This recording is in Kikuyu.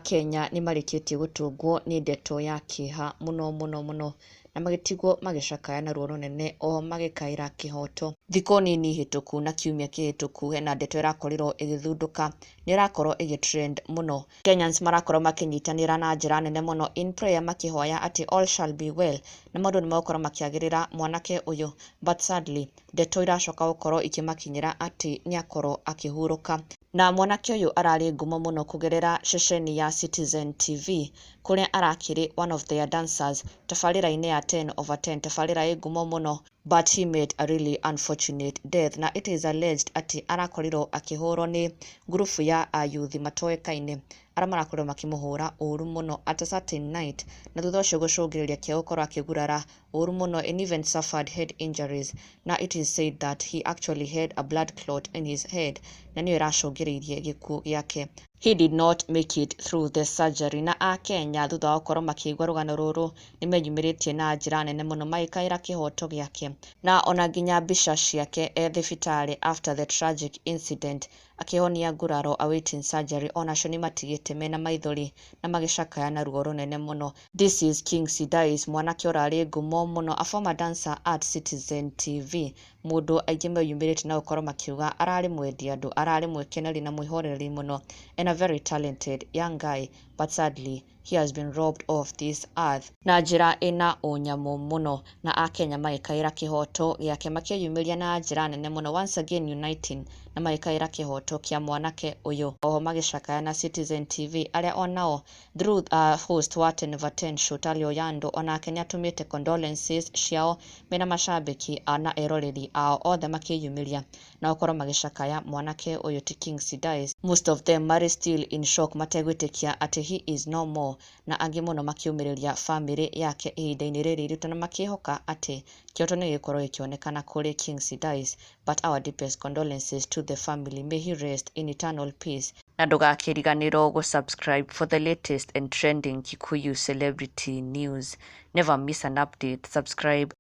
Akenya nĩ marĩkĩtie gũtũngwo nĩ ndeto ya kĩeha mũno mũno mũno na magĩtigwo magĩcakaya na ruo rũnene oho magĩkaĩra kĩhoto. Thikũ nini hĩtũku na kiumia kĩhĩtũku hena ndeto ĩrakorirwo ĩgĩthundũka, nĩ ĩrakorwo ĩgĩ trend mũno. Kenyans marakorwo makĩnyitanĩra na njĩra nene mũno in prayer, makĩhoya atĩ all shall be well na maũndũ nĩ megũkorwo makĩagĩrĩra mwanake ũyũ, but sadly ndeto iracoka gũkorwo ikĩmakinyĩra atĩ nĩ akorwo akĩhurũka. Na mwanake ũyũ ararĩ ngumo mũno kũgerera ceceni ya Citizen TV, kũrĩa arakĩrĩ one of their dancers tabarĩra-inĩ ya 10 over 10, tabarĩra ĩ ngumo mũno, but he made a really unfortunate death. Na it is alleged atĩ arakorirwo akĩhũrwo nĩ ngurubu ya ayuthi matoĩkaine arĩa marakorirwo makĩmũhũra ũru mũno at a certain night, na thutha ũcio gũcũngĩrĩria kĩa gũkorwo akĩgurara ũru mũno and even suffered head injuries. Na it is said that he actually had a blood clot in his head, na nĩyo ĩracũngĩrĩirie gĩkuũ gĩake. He did not make it through the surgery. Na Akenya, thutha wa gũkorwo makĩigua rũgano rũrũ, nĩ meyumĩrĩtie na njĩra nene mũno magĩkaĩra kĩhoto gĩake, na ona nginya mbica ciake e thibitarĩ after the tragic incident akĩhonia nguraro awaiting surgery, onacio nĩ matigĩte mena maithori na magĩcakaya na ruo rũnene mũno. This is Kingsley Dais, mwanake ũrarĩ ngumo mũno, a former dancer at Citizen TV, mũndũ aingĩ meyumĩrĩtie na gũkorwo makiuga ararĩ mwendi andũ, ararĩ mwĩkeneri na mwĩhoreri mũno and a very talented young guy, but sadly he has been robbed of this earth na njĩra ĩna ũnyamũ mũno. Na Akenya magĩkaĩra kĩhoto gĩake, makĩyumĩria na njĩra nene mũno, once again uniting na magĩkaĩra kĩhoto kĩa mwanake ũyũ, oho magĩcakaya na Citizen TV arĩa onao through host wa 10 over 10 show Tali Oyando, onake nĩ atũmĩte condolences ciao mena macambĩki na eroreri ao othe, makĩyumĩria na gũkorwo magĩcakaya mwanake ũyũ ti Kingsley Dais. Most of them marĩ still in shock, mategwĩtĩkia atĩ he is no more, na angĩ mũno makĩũmĩrĩria famĩlĩ yake ihinda-inĩ rĩrĩ iritũ na makĩhoka atĩ kĩhoto nĩ gĩgũkorwo gĩkĩonekana kũrĩ Kingsley Dais. But our deepest condolences to the family, may he rest in eternal peace. Na ndũgakĩriganĩrwo gũ-subscribe for the latest and trending Kikuyu celebrity news. Never miss an update. Subscribe.